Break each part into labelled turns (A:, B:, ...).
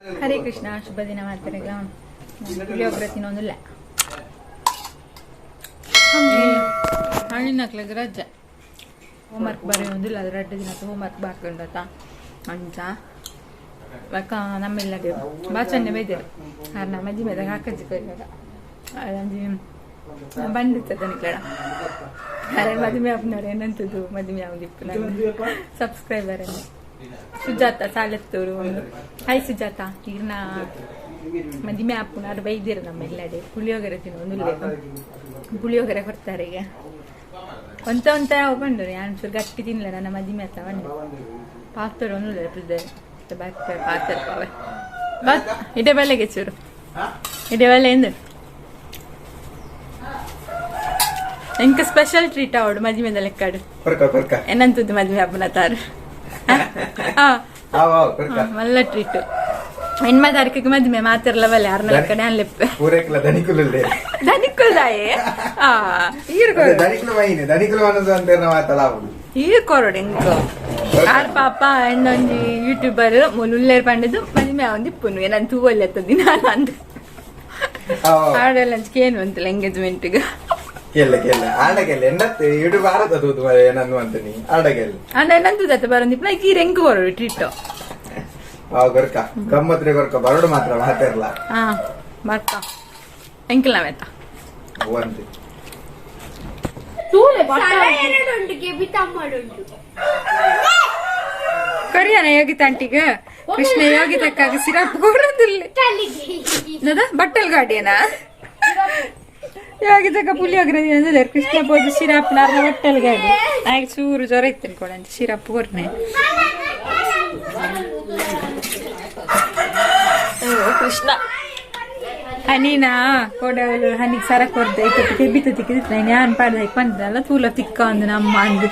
A: ಹರೇ ಕೃಷ್ಣ, ಶುಭ ದಿನ ಮಾಡ್ತಾರೆ. ಪುಳಿಯೋಗರೆ ತಿನ್ನೋದಿಲ್ಲ. ಹಣ್ಣಿನ ರಜೆ, ಹೋಮ್ವರ್ಕ್ ಬರೆಯೋದಿಲ್ಲ. ಅದು 2 ದಿನ ಹೋಮ್ವರ್ಕ್ ಬಾಕಿ ಅಂಚ ಬೊಕ್ಕ ನಮ್ಮೆಲ್ಲಗೆ ಬಾಚನ್ನೆ ಬೈದರು. ಆರ್ನ ಮಜ್ಜಿ ಮೇಲೆ ಹಾಕಜ್ಜಿ ಕೊಯ್ಯಾಗ ಅದಂಜಿ ಬಂದಿತ್ತದ ನಿಕ್ಲಡ. ಅರೆ ಮದುವೆ ಆಪ್ನವ್ರು ಏನಂತದ್ದು ಮದುವೆ ಆಗುದಿಪ್ಪು ನನ್ನ ಸಬ್ಸ್ಕ್ರೈಬರ್ ಅನ್ನು ಸುಜಾತ ಸಾಲೆತ್ತೂರು ಒಂದು. ಹಾಯ್ ಸುಜಾತ, ಈಗ ನಾ ಮದಿಮೆ ಆಪುನಾರು ಬೈದಿರ ನಮ್ಮೆಲ್ಲಡೆ ಪುಳಿಯೋಗರೆ ತಿನ್ನೋದಿಲ್ಲ, ಪುಳಿಯೋಗರೆ ಕೊಡ್ತಾರೆ. ಈಗ ಒಂತ ಒಂತ ಯಾವ ಬಂದರು ಯಾನ್ ಚೂರು ಗಟ್ಟಿ ತಿನ್ನಲ್ಲ. ನನ್ನ ಮದಿಮೆ ಆತ ಬಂದು ಪಾತ್ರ ಒಂದಿಲ್ಲ ಪಾತ್ರ ಪಾವೆ ಬಾ ಇಡೇ ಬೆಲೆಗೆ ಚೂರು ಇಡೇ ಬೆಲೆ ಎಂದ ಎಂಕ ಸ್ಪೆಷಲ್ ಟ್ರೀಟ್ ಅವಡು ಮದಿಮೆದ ಲೆಕ್ಕಾಡು ಏನಂತದ್ದು ಮದಿಮೆ ಹಬ್ಬನ ತಾರು ಮಲ್ಲ ಟ್ರೀಟ್. ಎಣ್ಮ ತಾರೀಕಿಗೆ ಮದಿಮೆ ಮಾತಿರಲ್ಲ ಬಲ್ಲೆ ಅರ್ನ ಲೆಕ್ಕಡೆ ಅನ್ಲೆಪ್ಪೆ ಧನಿಕುಲ್ದಾಯೇ ಈರ್ ಕೊರಡು ಎಂಕ ಆರ್ ಪಾಪ ಎಣ್ಣೊಂಜಿ ಯೂಟ್ಯೂಬರ್ ಮುಲ್ಲೇರ್ ಪಂಡದು ಮದಿಮೆ ಅವನ್ ಇಪ್ಪುನು ಏನಂತ ತೂವಲ್ಲಿ ಎತ್ತದಿ ನಾನು ಅಂದ ಆಡೆಲ್ಲ ಏನು ಅಂತಲ್ಲ ಎಂಗೇಜ್ಮೆಂಟ್ಗೆ
B: ಕೇಳ ಕೇಳ ಆಡಗೆಲ್ಲ ಎಂಡತ್ತೆ ಇಡು ಭಾರತ ತೂತು ಏನನ್ನು ಅಂತೀನಿ ಆಡಗೆಲ್ಲ
A: ಅಂಡ ಏನಂತದತ್ತ ಬರಂದಿಪ್ಪ ಈಗ ಎಂಕ್ ಕೊರಡು ಟ್ರೀಟ್.
B: ಕೊರ್ಕ ಗಮ್ಮತ್ರೆ ಕೊರ್ಕ ಬರಡು ಮಾತ್ರ ಮಾತಾಡ್ಲ.
A: ಹಾ ಬರ್ತಾ ಎಂಕಲ್ ನಾವೇತ
B: ಒಂದು
A: ಕೊರಿಯಾನ ಯೋಗಿತ ಆಂಟಿಗ ಕೃಷ್ಣ ಯೋಗಿತಕ್ಕಾಗ ಸಿರಪ್ ಕೊಡೋದಿಲ್ಲ ಬಟ್ಟಲ್ ಗಾಡಿಯನ ಯೋಗಿತಕ್ಕ ಪುಳಿಯೋಗರೆ ಅಂದ್ರೆ ಕೃಷ್ಣ ಬೋದು ಸಿರಪ್ ನಾರ್ನ ಬಟ್ಟಲ್ ಗಾಡಿ ಆಯ್ತು ಚೂರು ಜ್ವರ ಇತ್ತು ಕೊಡಂತ ಸಿರಪ್ ಕೊರ್ನೆ. ಕೃಷ್ಣ ಹನಿನಾ ಕೊಡವಲು ಹನಿಗೆ ಸರ ಕೊರ್ದೆ ಇತ್ತು ಕೆಬಿತ ತಿಕ್ಕಿತ್ತು ನಾನು ಪಾಡ್ದ ಬಂದಲ್ಲ ತೂಲ ತಿಕ್ಕ ಅಂದು ನಮ್ಮ ಅಂದು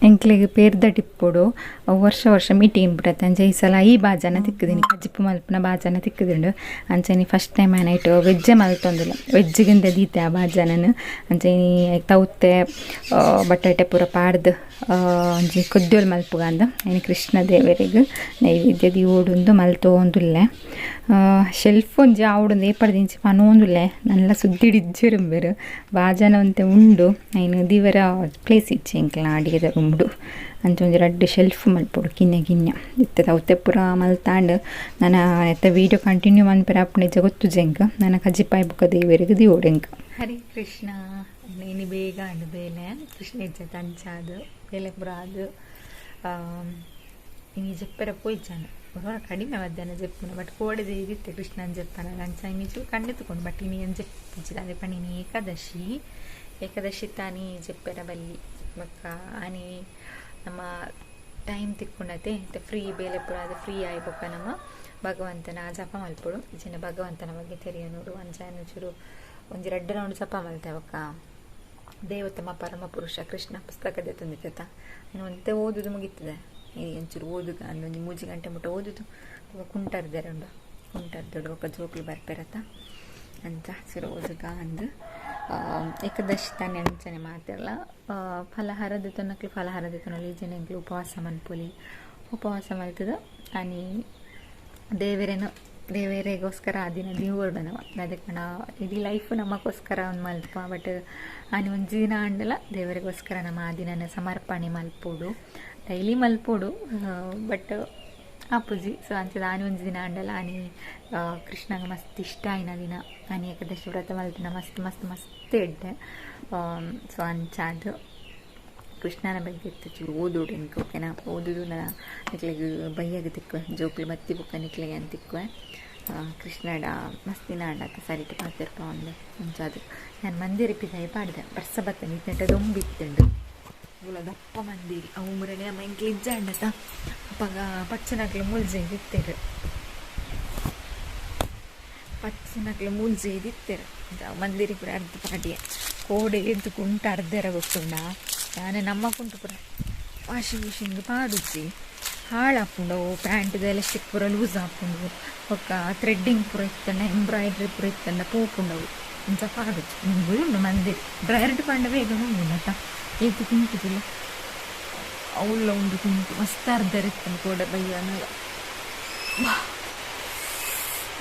A: ಎಂಕ್ಲೆಗ್ ಪೇರ್ದ ಟಿಪ್ಪೊಡು ವರ್ಷ ವರ್ಷ ಮೀಟಿಂಗ್ ಬಿಡತ್ತೆ. ಅಂಚೆ ಈ ಸಲ ಈ ಬಾಜನ ತಿಕ್ಕುದಿನಿ ಕಜಿಪು ಮಲ್ಪುನ ಬಾಜನ ತಿಕ್ಕುದುಂಡು. ಅಂಚೆ ಫಸ್ಟ್ ಟೈಮ್ ಆನೈಟ್ ವೆಜ್ಜೆ ಮಲ್ತೊಂದಿಲ್ಲ, ವೆಜ್ಜಿಗಿಂತ ದೀತೆ ಆ ಬಾಜನನ್. ಅಂಚೆ ತೌತೆ ಬಟಾಟೆ ಪೂರ ಪಾಡ್ದು ಒಂಜಿ ಕೊದ್ಯೋಲ್ ಮಲ್ಪುಗ ಅಂದ್ ಐನ್ ಕೃಷ್ಣ ದೇವರಿಗೆ ನೈವೇದ್ಯ ದೀವೊಡುಂದು ಮಲ್ತೊಂದುಲ್ಲೆ. ಶೆಲ್ಫ್ ಒಂಜಿ ಆವೊಡುಂದು ಏಪಡ್ದಿಂಚಿ ಪನೊಂದುಲ್ಲೆ ನಲ್ಲ ಸುದ್ದಿಡಿಜ್ಜೆರುಂಬೆರ್ ಬಾಜನ ಒಂತೆ ಉಂಡು ಐನ್ ದೀವರ ಪ್ಲೇಸ್ ಇಜ್ಜಿ ಎಂಕ್ಲ ಅಡಿಗೆದ ರೂಮ್ಡು. ಅಂಚ ಒಂಜಿ ರಡ್ಡ್ ಶೆಲ್ಫ್ ಮಲ್ಪೊಡು ಕಿನ್ಯ ಕಿನ್ಯ ಇತ್ತೆ ತೌತೆ ಪೂರ ಮಲ್ತಾಂಡ್. ನನ ಇತ್ತೆ ವೀಡಿಯೋ ಕಂಟಿನ್ಯೂ ಮನ್ಪೆರೆ ಆಪುಂಡು ಇಜ್ಜ ಗೊತ್ತುಜಿ ಎಂಕ್. ನನ ಕಜಿಪಾಯಿ ಬೊಕ್ಕ ದೇವೆರೆಗ್ ದೀವೊಡು ಎಂಕ್. ಹರೇ ಕೃಷ್ಣ. ಇನಿ ಬೇಗ ಆಂಡ್ ಬೇಲೆ ಕೃಷ್ಣ ಇಜ್ಜೆ ಅಂಚಾದ್ ಬೇಲೆ ಪೂರ ಆದ್ ಇನಿ ಜಪ್ಪೆರೆ ಪೋಯಿಜಾಂಡ್ ಒರ ಕಡಿಮೆ ಮಧ್ಯಾಹ್ನ ಜೆಪ್ಪುನ ಬಟ್ ಕೋಡೆ ಇತ್ತೆ ಕೃಷ್ಣನ್ ಜೆಪ್ಪನ ಅಂಚ ಇನಿ ಚೂರು ಕಣ್ಣು ಬಟ್ ಇನಿ ಏನು ಜೆಪ್ಪುಜಿ ಅದೇ ಪಂಡ ಇನಿ ಏಕಾದಶಿ ಏಕಾದಶಿ ತಾನಿ ಜೆಪ್ಪೆರ ಬಲ್ಲಿ ಬೊಕ್ಕ ಆನಿ ನಮ್ಮ ಟೈಮ್ ತಿಕ್ಕೊಂಡತೆ ಇತ್ತೆ ಫ್ರೀ ಬೇಲೆ ಪೂರ ಅದು ಫ್ರೀ ಆಯಿ ಬೊಕ್ಕ ನಮ್ಮ ಭಗವಂತನ ಜಪ ಮಲ್ಪೊಡು ಇಜ್ಜಿಂಡ ಭಗವಂತನ ಬಗ್ಗೆ ತೆರಿಯ ನೋಡು ಅಂಚ ಚೂರು ಒಂಜಿ ರಡ್ಡ್ ರೌಂಡ್ ಜಪ ಮಲ್ತೆ ಬೊಕ್ಕ ದೇವೋತ್ತಮ ಪರಮ ಪುರುಷ ಕೃಷ್ಣ ಪುಸ್ತಕ ದೆತ್ತೊಂದಿತ್ತೆತ ಇನ್ನು ಒಂತೆ ಓದುದು ಮುಗಿತದೆ. ಈ ಒಂಚೂರು ಓದುಗ ಅಂದ್ ಒಂಜಿ 3 ಗಂಟೆ ಮುಟ್ಟ ಓದುದು ಬೊಕ್ಕ ಕುಂಟರ್ದೆರೆ ಉಂಡು ಕುಂಟರ್ದೊಡು ಬೊಕ್ಕ ಜೋಕುಲು ಬರ್ಪೆರತ ಅಂಚ ಚೂರು ಓದುಗ ಅಂದ್. ಏಕಾದಶಿ ತಾನೆ ಅಂಚನೆ ಮಾತೆರ್ಲ ಫಲಹಾರ ದೆತ್ತೊನ್ನಕ್ಲು ಫಲಹಾರ ದೆತ್ತೊನೊಲಿ ಇಜ್ಜಿಂಡ ಉಪವಾಸ ಮನ್ಪೊಲಿ. ಉಪವಾಸ ಮಲ್ತುದು ಆನಿ ದೇವೆರೆನು ದೇವರಿಗೋಸ್ಕರ ಆ ದಿನ ದೀವೊಡು ನಮ ದಾದ ಪಂಡ ಇಡೀ ಲೈಫ್ ನಮಗೋಸ್ಕರ ಒಂದು ಮಲ್ಪ ಬಟ್ ಆನಿ ಒಂಜಿ ದಿನ ಆಂಡಲ ದೇವರಿಗೋಸ್ಕರ ನಮ್ಮ ಆ ದಿನನ ಸಮರ್ಪಣೆ ಮಲ್ಪೊಡು ಡೈಲಿ ಮಲ್ಪೊಡು ಬಟ್ ಆಪುಜಿ. ಸೊ ಅಂಚದ ಆನಿ ಒಂಜಿ ದಿನ ಆಂಡಲ ಆನಿ ಕೃಷ್ಣಗ ಮಸ್ತ್ ಇಷ್ಟ ಆಯಿನ ದಿನ ಆನಿ ಏಕಾದಶಿ ವ್ರತ ಮಲ್ತಿನ ಮಸ್ತ್ ಮಸ್ತ್ ಮಸ್ತ್ ಎಡ್ಡೆ. ಸೊ ಅಂಚಾದ್ ಕೃಷ್ಣನ ಬಗ್ಗೆ ಇತ್ತು ಚೂರು ಓದೋಡು ಎಂಕ್ ಓಕೆನಾ. ಓದುದು ನನ ನಿಕ್ಲೆಗ್ ಬಯ್ಯಗ್ ತಿಕ್ಕುವೆ ಜೋಕುಲು ಬತ್ತಿ ಬೊಕ್ಕ ನಿಕ್ಲೆಗ್ ಅಂತ ತಿಕ್ಕುವೆ. ಕೃಷ್ಣಡ ಮಸ್ತ್ ದಿನ ಆಂಡತ ಸರಿಟ್ ಪಾತೆರ್ಪ ಒಂದು ಅಂಚಾದ್ ಯಾನ್ ಮಂದಿರ ಪಿದಾಯಿ ಪಾಡ್ದೆ ಬರ್ಸ ಬತ್ತ ನಿಟ್ನೆಟ ದೊಂಬಿತ್ತುಂಡು ಮೂಲ ದಪ್ಪ ಮಂದಿರಿ ಅವು ಮುರನೆ ಅಮ್ಮ ಎಂಕ್ಲು ಇಜ್ಜಾಂಡತ ಅಪಗ ಪಚ್ಚನಕ್ಲು ಮೂಲ್ ಜೈದಿತ್ತೆರ್ ಪಚ್ಚನಕ್ಲು ಮೂಲ್ ಜೈದಿತ್ತೆರ್ ಮಂದಿರಿ ಪೂರ ಅರ್ಧ ಪಾಡಿಯೆ ಕೋಡೆ ಎದ್ದು ಕುಂಟು ಅರ್ಧೆರ ಗೊತ್ತುಂಡ ಯಾನೆ ನಮ್ಮ ಕುಂಟು ಪೂರ ವಾಷಿಂಗ್ ಮಿಷಿನ್ಗ್ ಪಾಡುಜಿ ಹಾಳಾಪುಂಡು ಅವು ಪ್ಯಾಂಟ್ದ ಎಲಾಸ್ಟಿಕ್ ಪೂರ ಲೂಸ್ ಆಪುಂಡು ಬೊಕ್ಕ ಥ್ರೆಡ್ಡಿಂಗ್ ಪೂರ ಇತ್ತಂಡ ಎಂಬ್ರಾಯ್ಡ್ರಿ ಪೂರ ಇತ್ತಂಡ ಪೋಪುಂಡವು ಅಂಚ ಪಾಡುಜಿ ಉಂಡು ಮಂದಿರಿ ಡ್ರೈಯರ್ಡ್ ಪಂಡ ಬೇಗ ನುಂಗುಂಡತ ಏತ್ ಕುಂಟುದಿಲ್ಲ. ಅವಳ ಉಂಡು ಕುಂಟು ಮಸ್ತ್ ಅರ್ಧರಿತ್ತನು ಕೋಡೆ ಬಯ್ಯನಗ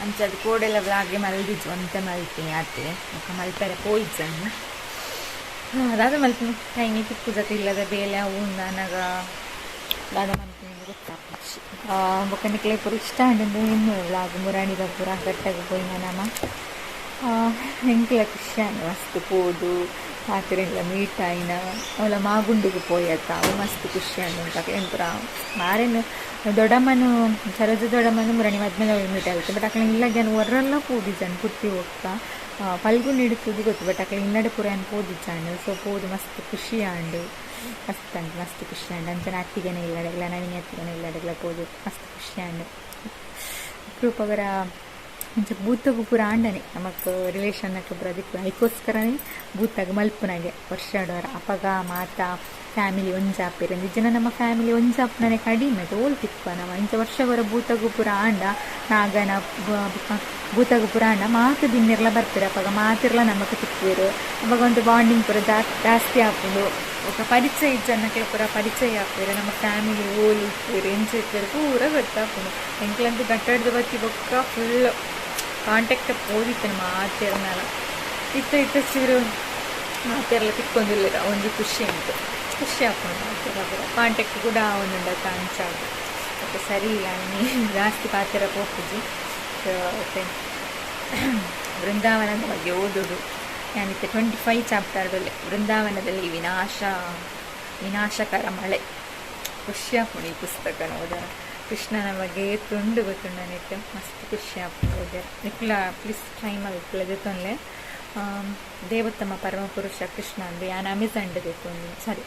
A: ಅಂಚ ಅದು ಕೋಡೆಲ್ಲ ವ್ಲಾಗೆ ಮಲ್ದಿಜ್ಜು ಒಂತೆ ಮಲ್ತೀನಿ ಆತೆ ಬೊಕ್ಕ ಮಲ್ಪೆರೆ ಪೋಯಿಜ್ಜನ್ನು ದಾದ ಮಲ್ಪಿನ ಟೈಮಿ ತಿಕ್ಕುಜತೆ ಇಲ್ಲದ ಬೇಲೆ ಅವು ಉಂದಾನಗ ದಾದ ಮಲ್ಪಿನ ಗೊತ್ತಾಪುಜಿ ಬೊಕ್ಕ ನಿಕ್ಲೆ ಪೂರ ಇಷ್ಟ ಆಂಡ್ ಇನ್ನು ವ್ಲಾಗ್ ಮುರಾಣಿದ ಪೂರ ಗಟ್ಟಾಗ ಪೋಯಿನ ನಮ ಎಂಕ್ಲ ಖುಷಿ ಆಂಡ್ ಮಸ್ತ್ ಪೋದು ಪಾತೆರೆಂಗ್ಲ ಮೀಟ್ ಆಯಿನ ಅವಳ ಮಾಗುಂಡಿಗೆ ಪೋಯತ್ತ ಅವು ಮಸ್ತ್ ಖುಷಿ ಆಂಡ್ ಉಂಟಾಕ ಏನು ಪೂರ ಮಾರೇನು ದೊಡ್ಡಮ್ಮನು ಸರೋಜ ದೊಡ್ಡಮ್ಮನು ಮುರಾಣಿ ಮದ್ಮೇಲೆ ಅವಳು ಮೀಟ್ ಆಗುತ್ತೆ ಬಟ್ ಅಕ್ಲೆ ಇಲ್ಲ ಜನ ಹೊರಲ್ಲ ಪೋದಿಜ್ಜಾನ್ ಪುಟ್ಟಿ ಹೋಗ್ತಾ ಫಲ್ಗುಣ ಹಿಡಿತುದು ಗೊತ್ತು ಬಟ್ ಅಕ್ಲೆ ಇನ್ನಡೆ ಪೂರ ಏನು ಪೋದಿಜ್ಜಾಂಡ್ ಸೊ ಪೋದು ಮಸ್ತ್ ಖುಷಿ ಆಂಡ್ ಮಸ್ತ್ ಅಂಡ್ ಮಸ್ತ್ ಖುಷಿ ಆಂಡ್ ಅಂಚನೆ ಅತ್ತಿಗೆನೇ ಇಲ್ಲಡೆಗ್ಲ ನವೀನ ಅತ್ತಿಗೆನೇ ಇಲ್ಲಡೆಗ್ಲ ಪೋದು ಮಸ್ತ್ ಖುಷಿ ಆಂಡ್ ಗ್ರೂಪ್ ಅವರ ಅಂಚ ಬೂತಗು ಪೂರ ಆಂಡನೆ ನಮಕ್ ರಿಲೇಷನ್ ಪೂರ ದಿಕ್ಕು ಐಕೋಸ್ಕರನೇ ಬೂತಾಗ ಮಲ್ಪುನಗೆ ವರ್ಷಾಡೋರ ಅಪಗ ಮಾತಾ ಫ್ಯಾಮಿಲಿ ಒಂಜಾಪೇರು ಜನ ನಮ್ಮ ಫ್ಯಾಮಿಲಿ ಒಂಜಾಪುನನೆ ಕಡಿಮೆ ತೋಲ್ ತಿಕ್ಕ ನಮ್ಮ ಇಂಚ ವರ್ಷವರ ಬೂತಗು ಪೂರ ಆಂಡ ನಾಗನ ಬೂತಗು ಪೂರ ಆಂಡ ಮಾತು ದಿನ್ನಿರ್ಲ ಬರ್ತೀರ ಅಪಗ ಮಾತಿರ್ಲ ನಮಕ್ ತಿಕ್ಕುವರು ಅವಾಗ ಒಂದು ಬಾಂಡಿಂಗ್ ಪೂರ ಜಾಸ್ತಿ ಆಪುಂಡು ఒక ಪರಿಚಯ ಜನಕ್ಕೆ ಪೂರ ಪರಿಚಯ ಆಪೇರು ನಮ್ಮ ಫ್ಯಾಮಿಲಿ ಓಲು ಇಪ್ಪೇರು ಎಂಚ ಇಪ್ಪೇರು ಪೂರ ಗೊತ್ತಾಪುಂಡು ಎಂಕ್ಲಂತೂ ಗಟ್ಟಡ್ದು ಬತ್ತಿ ಬೊಕ್ಕ ಫುಲ್ ಕಾಂಟ್ಯಾಕ್ಟ್ ಪೋದಿತ್ತನು ಮಾತೆರ್ನಲ ಇತ್ತ ಇತ್ತ ಚೂರು ಮಾತೆರ್ಲ ತಿಕ್ಕೊಂದಿಲ್ಲ ಒಂಜಿ ಖುಷಿ ಉಂಟು ಖುಷಿ ಆಪುಂಡು ಮಾತೆರ ಪೂರ ಕಾಂಟ್ಯಾಕ್ಟ್ ಕೂಡ ಒಂದುಂಡತ್ತ ಅಂಚಾಗ ಓಕೆ ಸರಿ ನಾನು ಜಾಸ್ತಿ ಪಾತೆರ ಪೋಪುಜಿ ಓಕೆ ವೃಂದಾವನದ ಬಗ್ಗೆ ಓದೋದು ನಾನಿತ್ತೆ 25 ಚಾಪ್ಟರ್ದಲ್ಲಿ ವೃಂದಾವನದಲ್ಲಿ ವಿನಾಶಕರ ಮಳೆ ಖುಷಿ ಆಪುಂಡು ಈ ಪುಸ್ತಕ ಓದರ ಕೃಷ್ಣನ ಬಗ್ಗೆ ತುಂಡು ಗೊತ್ತುಂಡು ನನಗೆ ಮಸ್ತ್ ಖುಷಿ ಆಪುಂಡು ಓದರ ನಿಕ್ಲ ಪ್ಲೀಸ್ ಟ್ರೈ ಮಲ್ಪುಲೆ ದೆತೊನ್ಲೆ ದೇವೋತ್ತಮ ಪರಮಪುರುಷ ಕೃಷ್ಣ ಅಂದು ಯಾನ್ ಅಮೆಝಾನ್ ದೆತೊಂದು ಸಾರಿ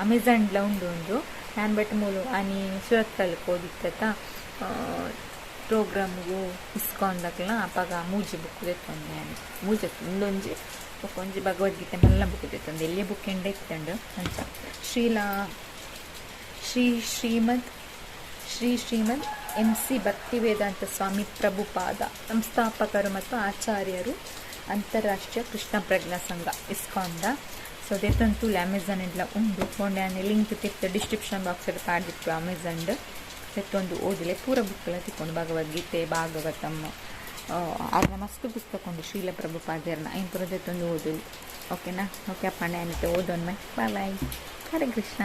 A: ಅಮೆಝಾನ್ಲ ಉಂಡು ಉಂದು ಯಾನ್ ಬಟ್ ಮೂಲು ಆನಿ ಸುರತ್ಕಲ್ಕ್ ಓದಿತ್ತತ ಪ್ರೋಗ್ರಾಮ್ಗು ಇಸ್ಕಾನ್ದಕ್ಲ ಅಪಗ ಮೂಜಿ ಬುಕ್ ದೆತ್ತೊಂದು ಯಾನ್ ಮೂಜಿ ಉಂದೊಂಜಿ ಬೊಕೊಂಜಿ ಭಗವದ್ಗೀತೆ ಮಲ್ಲ ಬುಕ್ ದೆತ್ತೊಂದು ಎಲ್ಲಿಯ ಬುಕ್ ಎಂಡೆ ಇತ್ತಂಡು ಅಂಚ ಶ್ರೀ ಶ್ರೀಮದ್ ಶ್ರೀ ಶ್ರೀಮದ್ ಎಂ ಸಿ ಭಕ್ತಿವೇದಾಂತ ಸ್ವಾಮಿ ಪ್ರಭುಪಾದ ಸಂಸ್ಥಾಪಕರು ಮತ್ತು ಆಚಾರ್ಯರು ಅಂತಾರಾಷ್ಟ್ರೀಯ ಕೃಷ್ಣ ಪ್ರಜ್ಞಾ ಸಂಘ ಇಸ್ಕಾನ್ದ. ಸೊ ದೆತ್ತೊಂದು ಅಮೆಝಾನ್ ಎಲ್ಲ ಉಂಡು ಫೋನ್ ಲಿಂಕ್ ತಿರ್ತು ಡಿಸ್ಕ್ರಿಪ್ಷನ್ ಬಾಕ್ಸ್ ಪಾಡ್ದಿತ್ತು ಅಮೆಝಾನ್ ತೆತ್ತೊಂದು ಓದಿಲೆ ಪೂರ ಬುಕ್ಕೆಲ್ಲ ತಿಕ್ಕೊಂಡು ಭಗವದ್ಗೀತೆ ಭಾಗವತಮ್ ಅವ್ರನ್ನ ಮಸ್ತ್ ಪುಸ್ತಕ ಉಂಡು ಶ್ರೀಲ ಪ್ರಭುಪಾದರ್ನ ಐನ್ ಪೂರ ದೆತ್ತೊಂದು ಓದಲಿ. ಓಕೆನಾ? ಓಕೆ ಅಪ್ಪ ನಾನು ಓದೊನ್ಮೆ. Bye bye. ಹರೇ ಕೃಷ್ಣ.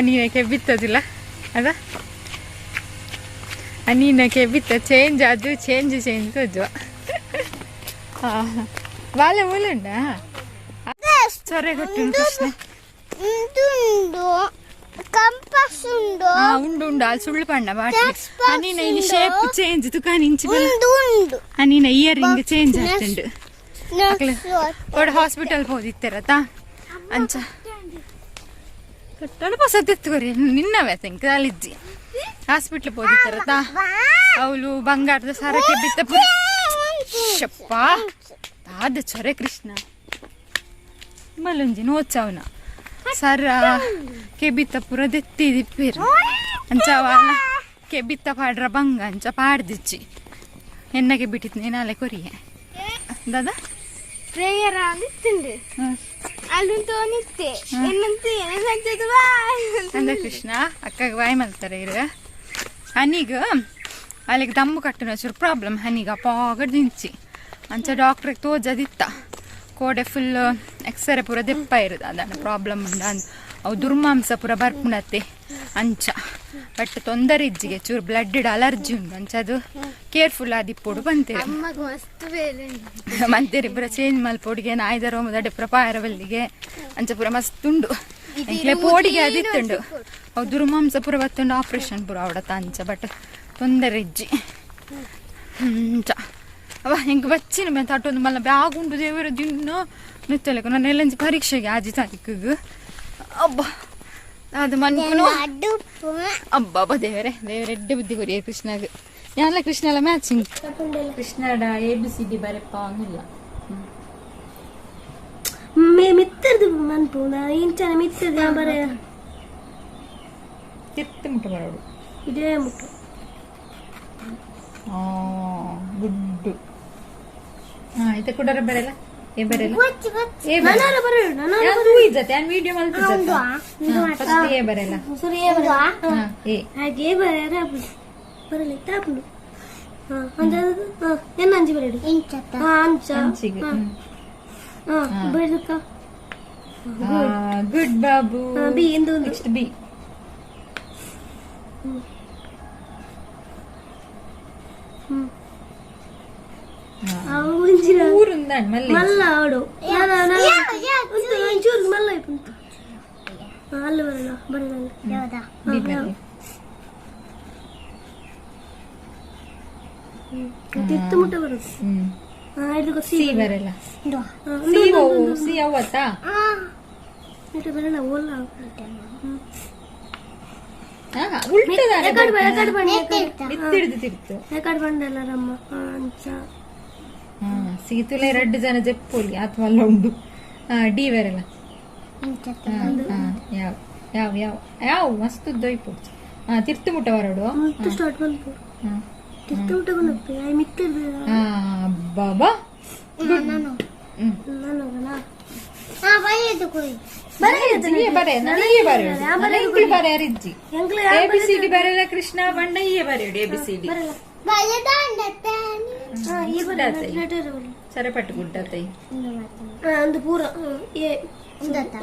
A: ನೀನಕ್ಕೆ ಬಿತ್ತದಿಲ್ಲ ಅದ ನೀನಕ್ಕೆ ಬಿತ್ತ ಚೇಂಜ್ ಅದು ಚೇಂಜ್ ಚೇಂಜ್ ತೋಜುವ ಬಾಲೆ ಮೂಲುಂಡ ಸೊರೆ ಕೊಟ್ಟು ಕೃಷ್ಣ
C: ಕಂಪಾಸ್ ಉಂಡು
A: ಉಂಡು ಉಂಡು ಅಲ್ಲಿ ಸುಳ್ಳು ಪಣ್ಣ ಬಾಟ್ಲಿ ನೀನ ಇಲ್ಲಿ ಶೇಪ್ ಚೇಂಜ್ ತುಕಾನ್ ಇಂಚಿ
C: ಉಂಡು ಉಂಡು
A: ನೀನ ಇಯರ್ ರಿಂಗ್ ಚೇಂಜ್ ಆಗ್ತುಂಡು ಒಡ ಹಾಸ್ಪಿಟಲ್ ಹೋದಿತ್ತಿರತಾ ಅಂಚ ಕಟ್ಟಡ ಪೊಸತ್ತಿತ್ತು ನಿನ್ನವೇ ತಿಂಕ್ ಅಲ್ಲಿಜ್ಜಿ ಹಾಸ್ಪಿಟ್ಲ್ ಪೋದಿತ್ತಾರತಾ ಅವಳು ಬಂಗಾರದ ಸರಕ್ಕೆ ಬಿತ್ತ ಶಪ್ಪ ಆದ ಚೊರೆ ಕೃಷ್ಣ ಮಲ್ಲೊಂಜಿ ನೋಚವನ ಸರ ಕೆಬಿತ್ತ ಪೂರ ದೆತ್ತಿ ದಿಪ್ಪೇರು ಅಂಚ ಅವಲ್ಲ ಕೆಬಿತ್ತ ಪಾಡ್ರ ಬಂಗ ಅಂಚ ಪಾಡ್ದಿಚ್ಚಿ ಎನ್ನಗೆ ಬಿಟ್ಟಿತ್ತು ನಾಳೆ ಕೊರಿಯೆ ದಾದಾ
C: ಪ್ರೇಯರ್ ಅಂದಿತ್ತುಂಡು ಅಲ್ಲುಂಟು ನಿತ್ತೆ ಎನ್ನಂತ ಏನಂತದ್ದು ಬಾಯ್
A: ಅಂದ ಕೃಷ್ಣ ಅಕ್ಕಗೆ ಬಾಯ್ ಮಲ್ತಾರೆ ಇರು ಹನಿಗ ಅಲ್ಲಿಗೆ ದಮ್ಮು ಕಟ್ಟುನ ಚೂರು ಪ್ರಾಬ್ಲಮ್ ಹನಿಗ ಪಾಗಡ್ ದಿಂಚಿ ಅಂಚ ಡಾಕ್ಟ್ರಿಗೆ ತೋಜದಿತ್ತ ಕೋಡೆ ಫುಲ್ ಎಕ್ಸರೆ ಪೂರ ದೆಪ್ಪ ಇರೋದು ಅದನ್ನ ಪ್ರಾಬ್ಲಮ್ ಉಂಡ ಅವು ದುರ್ಮಾಂಸ ಪೂರ ಬರ್ಪುಣತ್ತೆ ಅಂಚ ಬಟ್ ತೊಂದರೆ ಇಜ್ಜಿಗೆ ಚೂರು ಬ್ಲಡ್ ಅಲರ್ಜಿ ಉಂಡು ಅಂಚ ಅದು ಕೇರ್ಫುಲ್ ಆದಿಪ್ಪೊಡು ಬಂತೇವೆ ಮಂತೇರಿ ಪೂರ ಚೇಂಜ್ ಮಲ್ಪೊಡಿಗೆ ನಾಯ್ದ ರೋಮದ ಪೂರ ಪಾಯರ ಬಲ್ಲಿಗೆ ಅಂಚ ಪೂರ ಮಸ್ತ್ ಉಂಡು ಎಂಕ್ಲೆ ಪೋಡಿಗೆ ಅದಿತ್ತುಂಡು ಅವು ದುರ್ಮಾಂಸ ಪೂರ ಬತ್ತುಂಡು ಆಪ್ರೇಷನ್ ಪೂರ ಅವಡತ್ತ ಅಂಚ ಬಟ್ ತೊಂದರೆ ಇಜ್ಜಿ ಅಂಚ ಅವ ಎಂಕ್ ಬಚ್ಚಿನ ಮೇಲೆ ತಟ್ಟೊಂದು ಮಲ್ಲ ಬ್ಯಾಗ್ ಉಂಡು ದೇವರ ದಿನ ನಿತ್ತಲೆಕು ನನ್ನ ಎಲ್ಲಂಜಿ ಪರೀಕ್ಷೆಗೆ ಆಜಿ ತಾರೀಕಿಗೆ ಅಬ್ಬ ಅದು ಮನ್ಪುನು ಅಬ್ಬ ದೇವರೇ ದೇವರ ಎಡ್ಡೆ ಬುದ್ಧಿ ಕೊರಿಯ ಕೃಷ್ಣಗ್ ಯಾನ್ಲ ಕೃಷ್ಣಲ ಮ್ಯಾಚಿಂಗ್ ಕೃಷ್ಣಡ ಎ ಬಿ ಸಿ ಡಿ ಬರೆಪ್ಪ ಅನ್ನಿಲ್ಲ
C: ಮಿತ್ತರ್ದು ಮನ್ಪು ಇಂಚನ ಮಿತ್ತದ ಬರ
A: ತಿರ್ತಿ ಮುಟ್ಟ ಬರೋಡು
C: ಇದೇ ಮುಟ್ಟು
A: ಗುಡ್ಡು ಹಾಂ ಇತ ಕುಡರ ಬರಲ್ಲ. ಏ ಬರಲ್ಲ ಏ
C: ನಾನಾರ ಬರೋಡು ನಾನಾರ.
A: ಯಾನ್ ತೂಯಿಜತೆ, ಯಾನ್ ವಿಡಿಯೋ ಮಲ್ತಿಜತೆ. ಫಸ್ಟ್ ಎ ಬರಲ್ಲ.
C: ಸರಿ, ಎ ಬರ.
A: ಹಾ, ಎ.
C: ಹಾಗೆ ಬರ ಬರಲ್ಲ ಇತ್ತಾಪುಂಡು. ಹಾ, ಅಂಚ. ಹಾ, ಎನ್ನ ಅಂಚಿ ಬರಡು. ಹಾ, ಅಂಚ.
A: ಅಂಚಿಗೆ.
C: ಹಾ, ಬರಕ್ಕ.
A: ಗುಡ್ ಬಾಬು.
C: ಬಿ ಎಂದು ಒಂದು.
A: Next B.
C: ಅವು ಮುಂಚಿನ
A: ಊರುಂದಾಣ್ ಮಲ್ಲೆ.
C: ಮಲ್ಲ ಆಡು. ಒಂದು ಒಂಚೂರು ಮಲ್ಲ ಇಪ್ಪುಂಟು. ಅಲ್ಲಿ ಬರಲ್ಲ, ಬರಲ್ಲ.
A: ಬಿ ಬರಲಿ.
C: ತಿತ್ತು ಮುಟ್ಟ ಬರುದು. ಹಾ, ಇದು
A: ಸಿ
C: ಸಿ.
A: ಬರಲ್ಲ. ಸಿ ಓ ಸಿ ಅವತ್ತಾ?
C: ಇಟ್ಟು ಬರಲ್ಲ ಓಲ್ಲ.
A: ಹಾ, ಉಲ್ಟದಾನೆ.
C: ಎಕಡೆ ಬ ಎಕಡೆ ಬಣ್ಣ.
A: ಮಿತ್ತಿಡ್ದು ತಿರ್ತು.
C: ಎಕಡೆ ಬಂಡಲ್ಲ ರಮ್ಮ. ಅಂಚ.
A: ಹಾ, ಸೀತುಲೆ ರಡ್ಡು ಜನ ಜೆಪ್ಪೊಲಿ ಆತ್ ಮಲ್ಲ ಉಂಡು. ಹಾ, ಡಿ ಬರಲ್ಲ. ಹಾ, ಹಾ, ಯಾವ ಯಾವ ಯಾವ ಯಾವ ಮಸ್ತ್ ದೊಯ್ಪು. ಹಾ, ತಿರ್ತು ಮುಟ್ಟ ಬರಡು.
C: ಮುಟ್ಟು ಸ್ಟಾರ್ಟ್ ಬಂತು.
A: ಹಾ.
C: ತಿತ್ತು ಮುಟ್ಟ ಬಂದು I ಮಿತ್ತಿರ್ದು.
A: ಹಾ, ಬಾಬಾ. ಹ್ಮ್.
C: ನಾನು ಹೋಗಲ್ಲ.
A: ಇಜ್ಜಿ ಬರೆ, ನನಗೆ ಬರೆ, ನನಗೆ ಬರೆ ಇಜ್ಜಿ.
C: ಎಂಕ್ಲ.
A: ಎ ಬಿ ಸಿ ಡಿ ಬರಲ್ಲ ಕೃಷ್ಣ ಬಣ್ಣ. ಇಯೇ ಬರೆಯುಡು ಎ ಬಿ ಸಿ ಡಿ.
C: ಬರಲ್ಲ. ಹಾ, ಈ ಬರಲ್ಲ, ಲೆಟರ್ ಬರಲ್ಲ.
A: ಸರಪಟ್ಟು ಗುಡ್ಡತೈ.
C: ಹಾ, ಒಂದು ಪೂರ ಎ.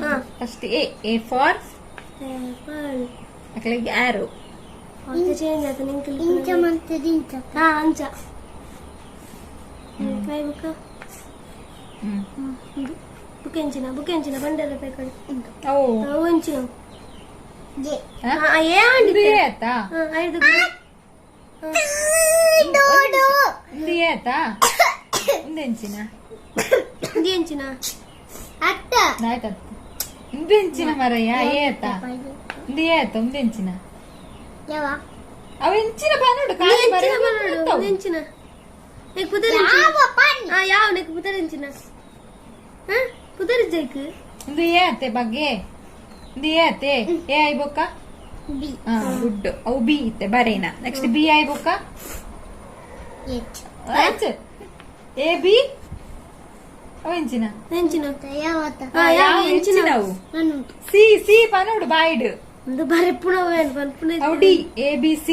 C: ಹಾ.
A: ಫಸ್ಟ್ ಎ, ಎ ಫಾರ್
C: ಆಪಲ್.
A: ಅಕ್ಲೆಗೆ ಆರೋ.
C: ಅಂಚ ಚೇಂಜ್ ಆಯ್ತು ನಿಂಕಲ್. ಹಾ, ಅಂಚ ಕೈ ಬುಕ್ಕ.
A: ಹ್ಮ್.
C: ಹ್ಮ್, ಬುಕ್ ಎಂಚಿನ, ಬುಕ್ ಎಂಚಿನ ಬಂಡೆಲ್ಲ ಬೇಕಡೆ.
A: ಓ.
C: ಅವು ಎಂಚಿನ.
A: ಹಾ?
C: ಹಾ, ಏ ಆಂಡಿ.
A: ಇದು ಎ ಆತಾ?
C: ಹಾ, ಐದು.
A: ಇದು ಎ ಆತಾ? ಒಂದು ಎಂಚಿನ?
C: ಇದು ಎಂಚಿನ?
A: ಆಯ್ತತ್. ಒಂದು ಎಂಚಿನ ಮರಯ್ಯ? ಎ ಆತಾ? ಒಂದು ಎ ಆತ, ಒಂದು ಎಂಚಿನ? ಅವ ಎಂಚಿನ ಬನ್ನೋಡು ಖಾಲಿ.
C: ಎಂಚಿನ?
A: ಬರ.
C: ಬರೋಡು ಎಂಚಿನ? ನೆಕ್ ಪುದರ್ ಎಂಚಿನ? ಹಾ, ಯಾವ ನೆಕ್ ಪುದರ್ ಎಂಚಿನ? ಹಾ, ಪುದರ್ ಜೈಕ್.
A: ಒಂದು ಎ ಆತೆ ಬಗ್ಗೆ, ಒಂದು ಎ ಆತೆ. ಎ ಆಯ್ಬೊಕ್ಕ. ಹಾ, ಗುಡ್. ಅವು ಬಿ ಇತ್ತೆ ಬರೇನಾ. ನೆಕ್ಸ್ಟ್ ಬಿ ಆಯ್ಬೊಕ್ಕ H A B. ಅವು ಎಂಚಿನ?
C: ಎಂಚಿನ? ಹಾ, ಯಾವ
A: ಯಾವ
C: ಎಂಚಿನ?
A: ಎಂಚಿನ ಅವು? ಸಿ, ಸಿ ಪನೋಡು ಬಾಯ್ಡ್.
C: ಒಂದು ಬರೆ ಪುಣವೇನ್ ಪನ್ಪುಣ.
A: ಅವು D, A B C.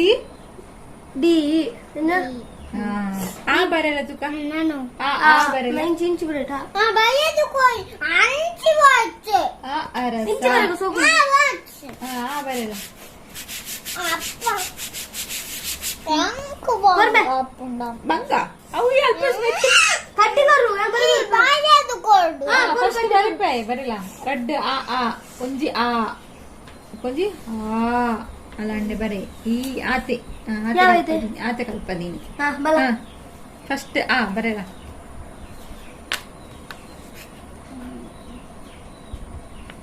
C: D ಎನ್ನ?
A: ಆ ಬರಲ್ಲ ತುಕ. ಆ ಆ ಬರಲ್ಲ.
C: ಇಂಚು ಇಂಚು ಬರಟ.
A: ಆ ಅರಸ.
C: ಇಂಚು ಬರಕ ಸೋಕು.
A: ಆ ಆ ಬರಲ್ಲ.
C: ಬರ್ಬೆ.
A: ಬಂಗ ಅವು ಅಲ್ಪ.
C: ಕಟ್ಟಿಗರು.
A: ಫಸ್ಟ್ ಬರಪೆ ಬರಲ್ಲ. ರಡ್ಡ್ ಆ ಆ, ಒಂಜಿ ಆ, ಒಂಜಿ ಆ ಅಲಾಂಡೆ ಬರೆ ಈ ಆತೆ. ಆ, ಆತೆ.
C: ಯಾವೈತೆ?
A: ಕಲ್ಪದೀನಿ, ಆತೆ ಕಲ್ಪದೀನಿ.
C: ಹಾ, ಬಲ.
A: ಫಸ್ಟ್ ಆ ಬರಲ್ಲ.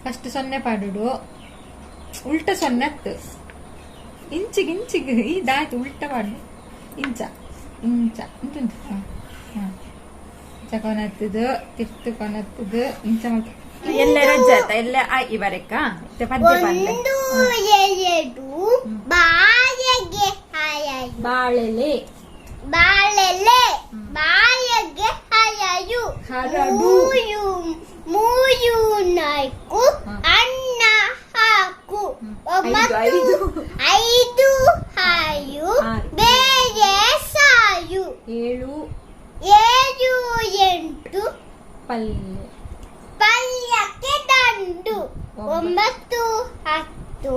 A: ಫಸ್ಟ್ ಸೊನ್ನೆ ಪಾಡುಡು. ಉಲ್ಟ ಸೊನ್ನೆ ಅತ್ತು. ಇಂಚಿಗೆ ಇಂಚಿಗೆ ಈ ದಾಯ್ತು. ಉಲ್ಟ ಪಾಡು. ಇಂಚ ಇಂಚ ಇಂಚುಂಟು. ಹಾ ಹಾ, ಇಂಚ ಕೊನತ್ತದು, ತಿರ್ತು ಕೊನತ್ತದು, ಇಂಚ ಮಲ್ತ ಎಲ್ಲ ರಜೆ ಆತ. ಎಲ್ಲ ಆಯಿ ಬರೆಕ್ಕ ಇತ್ತೆ ಪದ್ಯ ಪಲ್ಲೆ.
D: ಒಂದು, ಎರಡು ಬಾಯಗೆ ಹಾಯು.
A: ಬಾಳೆಲೆ.
D: ಬಾಳೆಲೆ ಬಾಯಗೆ ಹಾಯು.
A: ಹರಡು.
D: ಮೂಯು ಮೂಯು ನಾಲ್ಕು ಅನ್ನ ಹಾಕು. ಒಂಬತ್ತು.
A: ಐದು.
D: ಐದು ಹಾಯು.
A: ಆರು.
D: ಬೇರೆ ಸಾಯು.
A: ಏಳು.
D: ಏಳು ಎಂಟು
A: ಪಲ್ಲೆ.
D: ಪಲ್ಯಕ್ಕೆ ದಂಡು. ಒಂಬತ್ತು ಹತ್ತು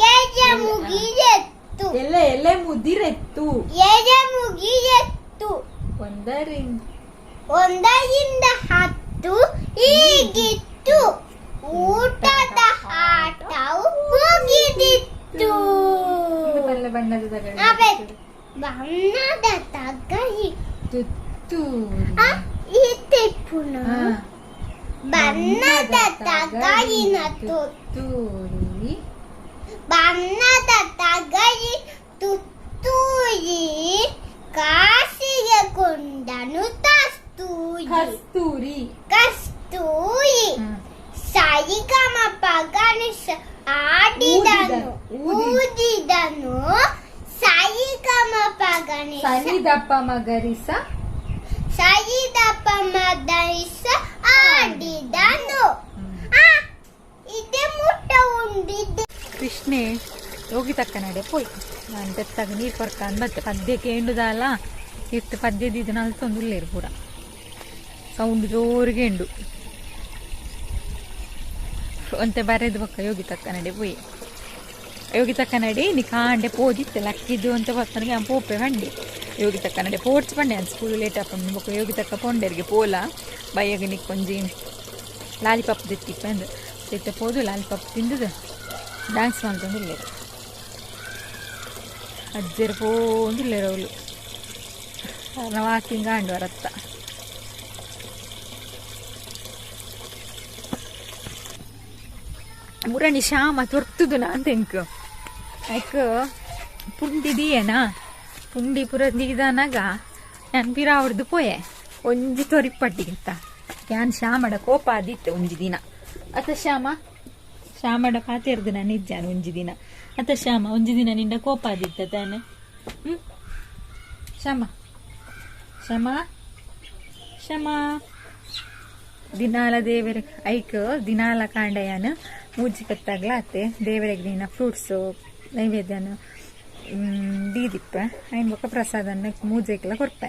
D: ಕೆಜ ಮುಗಿದೆತ್ತು.
A: ಎಲೆ ಎಲೆ ಮುದಿರೆತ್ತು.
D: ಎಲೆ ಮುಗಿದೆತ್ತು.
A: ಒಂದರಿಂದ
D: ಒಂದರಿಂದ ಹತ್ತು ಹೀಗಿತ್ತು, ಊಟದ ಆಟವು ಮುಗಿದಿತ್ತು.
A: ಪಲ್ಲೆ ಬಣ್ಣದ ತಗಡು.
D: ಅವೆ ಬಣ್ಣದ ತಗಲಿ.
A: ತುತ್ತೂರಿ.
D: ಆ, ಈ ತಿಪ್ಪುನ.
A: ಹಾ.
D: ಬಣ್ಣದ ತಗಲಿನ
A: ತುತ್ತೂರಿ.
D: ಬಣ್ಣದ ತಗಲಿ ತುತ್ತೂರಿ ಕಾಸಿಗೆ ಕೊಂಡನು ತಸ್ತೂರಿ.
A: ಕಸ್ತೂರಿ.
D: ಕಸ್ತೂರಿ. ಸರಿಗಮ ಪಗನಿಸ ಆಡಿದನು.
A: ಊದಿದನು.
D: ಊದಿದನು ಸರಿಗಮ ಪಗನಿಸ.
A: ಸನಿದಪ್ಪ ಮಗರಿಸ.
D: ಸರಿದಪ ಮದನಿಸ. ಹಾಡಿದನು. ಇದೆ ಮುಟ್ಟ ಉಂಡಿದೆ.
A: ಕೃಷ್ಣೆ ಯೋಗಿ ತಕ್ಕ ನಡೆ ಪೋಯ್ ನಾನು ಪೆತ್ತಾಗ ನೀರು ಕೊರ್ಕ ಮತ್ತೆ ಪದ್ಯಕ್ಕೆ ಎಂಡುದಲ್ಲ ಇತ್ತು ಪದ್ಯದಿದ್ದು ನಲ್ತೊಂದುಲ್ಲೇರು ಪೂರ ಸೌಂಡ್ ಜೋರಿಗೆ ಎಂಡು ಒಂತೆ ಬರೆದು ಬಕ್ಕ ಯೋಗಿ ತಕ್ಕ ನಡೆ ಪೋಯ್ ಯೋಗಿ ತಕ್ಕ ನಡೆ ನೀ ಕಾಂಡೆ ಪೋದಿತ್ತೆ ಲಕ್ಕಿದ್ದು ಅಂತ ಬರ್ತನಿಗೆ ಆ ಪೋಪೆ ಬಂಡೆ ಯೋಗಿ ತಕ್ಕ ನಡೆ ಪೋಡ್ಚ್ ಬಂಡೆ ಅಂತ ಸ್ಕೂಲ್ ಲೇಟ್ ಆಪಂಡು ಬೊಕ್ಕ ಯೋಗಿ ತಕ್ಕ ಪೊಂಡೆರಿಗೆ ಪೋಲ ಬಯ್ಯಗ ನಿಕ್ಕೊಂಜಿ ಲಾಲಿಪಾಪ್ ದಿತ್ತಿಪ್ಪ ಅಂದು ಇತ್ತೆ ಪೋದು ಲಾಲಿಪಾಪ್ ತಿಂದದು ಡ್ಯಾನ್ಸ್ ಮಾಡ್ಕೊಂಡಿಲ್ಲೇರು ಅಜ್ಜರು ಪೋಂದಿಲ್ಲೇರು ಅವಳು ವಾಕಿಂಗ್ ಆಂಡು ಅರತ್ತ ಮುರಣಿ ಶ್ಯಾಮ ತೊರ್ತುದು ನಾನ್ ತೆಂಕ್ ಐಕ್ ಪುಂಡಿ ದಿಯೇನಾ ಪುಂಡಿ ಪುರ ದೀದನಾಗ ನಾನು ಪಿರ ಅವ್ರದ್ದು ಪೋಯೆ ಒಂಜಿ ತೊರಿಪಟ್ಟಿಗಿತ್ತ ಯಾನ್ ಶ್ಯಾಮಡ ಕೋಪ ಆದಿತ್ತೆ ಒಂಜಿ ದಿನ ಅತ ಶ್ಯಾಮ ಶ್ಯಾಮಡ ಪಾತೆರ್ದು ನಾನು ಇಜ್ಜಾನು ಒಂಜಿ ದಿನ ಅತ ಶ್ಯಾಮ ಒಂಜಿ ದಿನ ನಿಂಡ ಕೋಪ ಆದಿತ್ತ ತಾನೆ. ಶ್ಯಾಮ ಶ್ಯಾಮ ಶ್ಯಾಮ ದಿನಾಲ ದೇವರ ಐಕ್ ದಿನಾಲ ಕಾಂಡಯಾನ ಮೂಜಿ ಪತ್ತಾಗ್ಲ ಅತ್ತೆ ದೇವರಿಗೆ ದಿನ ಫ್ರೂಟ್ಸು ನೈವೇದ್ಯನ ದೀದಿಪ್ಪ ಐನ್ ಬೊಕ್ಕ ಪ್ರಸಾದನ್ನ ಮೂಜೆಗೆಲ್ಲ ಕೊರ್ಪೆ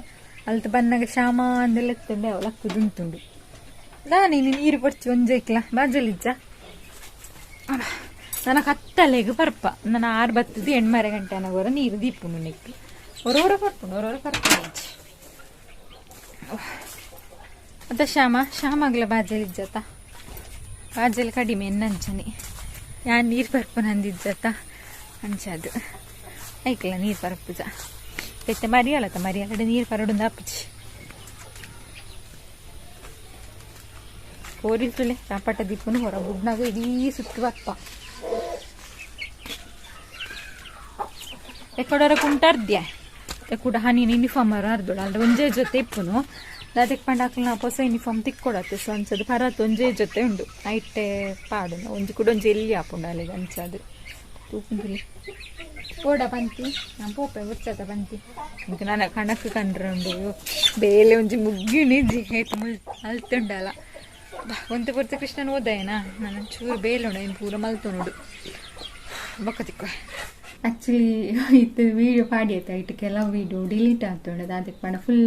A: ಅಲ್ತ ಬನ್ನಾಗ ಶ್ಯಾಮ ಅಂದೆಲ್ಲ ಎತ್ತುಂಡೆ ಅವಳು ಅಕ್ಕುದುಂತುಂಡು ನೀನು ನೀರು ಪರ್ಚು ಒಂಜೈಕ್ಲ ಬಾಜಲಿಜ್ಜ ನನ್ನ ಕತ್ತಲೆಗ್ ಪರ್ಪ ನನ್ನ 6 ಬತ್ತದು 8 ಗಂಟೆ ಅನ್ನಗೋರ ನೀರು ದೀಪುಂಡು ನೆಕ್ಕು ಒರೋರ ಪರ್ಪುಂಡು ಒರೋರ ಪರ್ಪ ಅತ್ತ ಶ್ಯಾಮ ಶ್ಯಾಮಗ್ಲ ಬಾಜಲಿಜ್ಜತ ಬಾಜಲ್ ಕಡಿಮೆ ಎನ್ನಂಚನಿ ಯಾನ್ ನೀರು ಪರ್ಪು ನಂದಿಜ್ಜತ ಅಂಚದು ಐಕ್ಲ ನೀರು ಪರಪುಜ ಇತ್ತೆ ಮರಿಯಲತ ಮರಿಯಲಡೆ ನೀರು ಪರಡುಂದು ಅಪ್ಪುಜಿ ಕೋರಿಲ್ತುಲೆ ಚಾಪಟ ದೀಪನು ಹೊರ ಬುಡ್ನಾಗ ಇಡೀ ಸುತ್ತು ಬಪ್ಪ ಎಕ್ಕಡೋರ ಕುಂಟಾರ್ದ್ಯ ಕೂಡ ಹನಿನ ಯೂನಿಫಾರ್ಮ್ ಅರ್ದೋಳ ಅಲ್ಲ ಒಂಜೇ ಜೊತೆ ಇಪ್ಪುನು ಅದಕ್ಕೆ ಪಂಡಾಕ್ಲ ಹೊಸ ಯೂನಿಫಾರ್ಮ್ ತಿಕ್ಕೊಡತ್ತೆ ಸೊ ಅಂಚದು ಪರತ್ ಒಂಜೇ ಜೊತೆ ಉಂಡು ಐಟೆ ಪಾಡುನ ಒಂಜಿ ಕೂಡ ಒಂಜಿ ಎಲ್ಲಿ ಆಪುಂಡು ಅಲ್ಲಿಗೆ ಅಂಚದು ತೂಪುಂದುಲಿ ಓಡ ಪಂತಿ ನಾನು ಪೋಪೆ ಉಚ್ಚತ ಪಂತಿ ಇಂಕ ನಾನು ಕಣಕ್ ಕಂಡ್ರೆ ಉಂಡು ಬೇಲೆ ಒಂಜಿ ಮುಗ್ಗಿ ನಿಜಿ ಹೇತು ಮುಲ್ ಅಲ್ತುಂಡಲ್ಲ ಒಂತೆ ಪೊರ್ತು ಕೃಷ್ಣನ್ ಓದಾಯನಾ ನಾನು ಚೂರು ಬೇಲೆ ಉಂಡು ಏನು ಪೂರ ಮಲ್ತೊನುಡು ಬೊಕ್ಕ ತಿಕ್ಕ ಆ್ಯಕ್ಚುಲಿ ಇತ್ತು ವೀಡಿಯೋ ಪಾಡಿ ಆಯ್ತು ಐಟ್ ಕೆಲವು ವೀಡಿಯೋ ಡಿಲೀಟ್ ಆತುಂಡು ಅದಕ್ಕೆ ಪಂಡ ಫುಲ್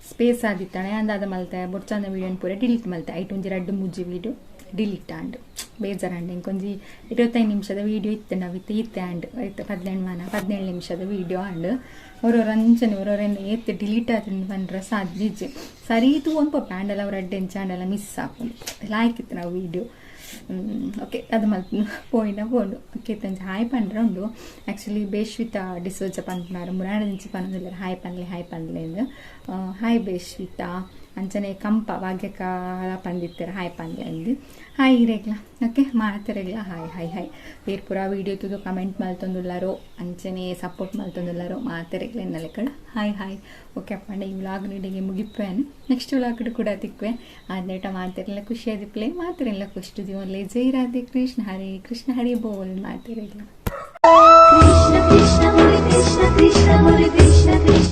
A: ಸ್ಪೇಸ್ ಆದಿತ್ತಾನೆ ಅಂದಾದ ಮಲ್ತೆ ಬೊಡ್ಚಂದ ವೀಡಿಯೋನ ಪೂರ ಡಿಲೀಟ್ ಮಲ್ತೆ ಐಟ್ ಒಂಜಿ ರಡ್ಡು ಮೂಜಿ ವೀಡಿಯೋ ಡಿಲೀಟ್ ಆಂಡು ಬೇಜಾರಾಂಡು ಇಂಕೊಂಜಿ 25 ನಿಮಿಷದ ವೀಡಿಯೋ ಇತ್ತು ನಾವು ಇತ್ತು ಇತ್ತೆ ಆಂಡ್ ಇತ್ತು 18 ಮಾನ 17 ನಿಮಿಷದ ವೀಡಿಯೋ ಆಂಡ್ ಒರೋರು ಅಂಚನೆ ಒರೋರೇನು ಏತ್ ಡಿಲೀಟ್ ಆತುಂಡು ಪಂಡ್ರೆ ಸಾಧ್ಯ ಇಜ್ಜಿ ಸರಿ ತೂ ಒಂದು ಪೊಪ್ಪೆ ಆಂಡಲ ಅವ್ರ ಅಡ್ಡೆ ಆಂಡಲ ಮಿಸ್ ಆಪುಂಡು ಲಾಯ್ಕ್ ಇತ್ತು ನಾವು ವೀಡಿಯೋ. ಓಕೆ ಅದು ಮಲ್ತು ಪೋಯಿನ ಪೋಂಡು ಓಕೆ ತಂಜಿ ಹಾಯ್ ಪಂಡ್ರೆ ಉಂಡು ಆ್ಯಕ್ಚುಲಿ ಬೇಶ್ವಿತಾ ಡಿಸೋಜ ಪನ್ಪುನಾರು ಮುರಾಣ ದಿಂಚಿ ಪನ್ನೊಂದುಲ್ಲೆರ್ ಹಾಯ್ ಪನ್ಲೆ ಹಾಯ್ ಪನ್ಲೆ ಇಂದ್ ಹಾಯ್ ಬೇಶ್ವಿತಾ ಅಂಚನೆ ಕಂಪ ಭಾಗ್ಯಕಾಲ ಪಂದಿತ್ತೆರ್ ಹಾಯ್ ಪನ್ಲೆ ಇಂದ್ ಹಾಯ್ ಇರೆಗ್ಲ ಓಕೆ ಮಾತೆರೆಗ್ಲ hi hi hi ಬೇರ್ ಪೂರ ವೀಡಿಯೋ ತೂದು ಕಮೆಂಟ್ ಮಲ್ತೊಂದುಲ್ಲಾರೋ ಅಂಚನೆ ಸಪೋರ್ಟ್ ಮಲ್ತೊಂದುಲ್ಲಾರೋ ಮಾತೆರೆಗ್ಲ ಎನ್ನಲೆಕ್ಕಡ hi hi okay ಅಪ್ಪಂಡ ಈ ವ್ಲಾಗ್ ನೀಡಿಗೆ ಮುಗಿಪ್ಪೇನು ನೆಕ್ಸ್ಟ್ ವ್ಲಾಗ್ ಕೂಡ ತಿಕ್ವೆ ಆದ್ನೇಟ ಮಾತೆರೆಲ್ಲ ಖುಷಿಯಾದಿಪ್ಲೆ ಮಾತೆರೆಲ್ಲ ಖುಷಿ ಜೀವನ್ಲೆ ಜೈ ರಾಧೆ ಕೃಷ್ಣ ಹರೇ ಕೃಷ್ಣ ಹರಿ ಬೋಲ್ ಮಾತೆರೆಗ್ಲ.
E: ಕೃಷ್ಣ ಕೃಷ್ಣ ಮುರಿ ಕೃಷ್ಣ ಕೃಷ್ಣ ಮುರಿ ಕೃಷ್ಣ ಕೃಷ್ಣ.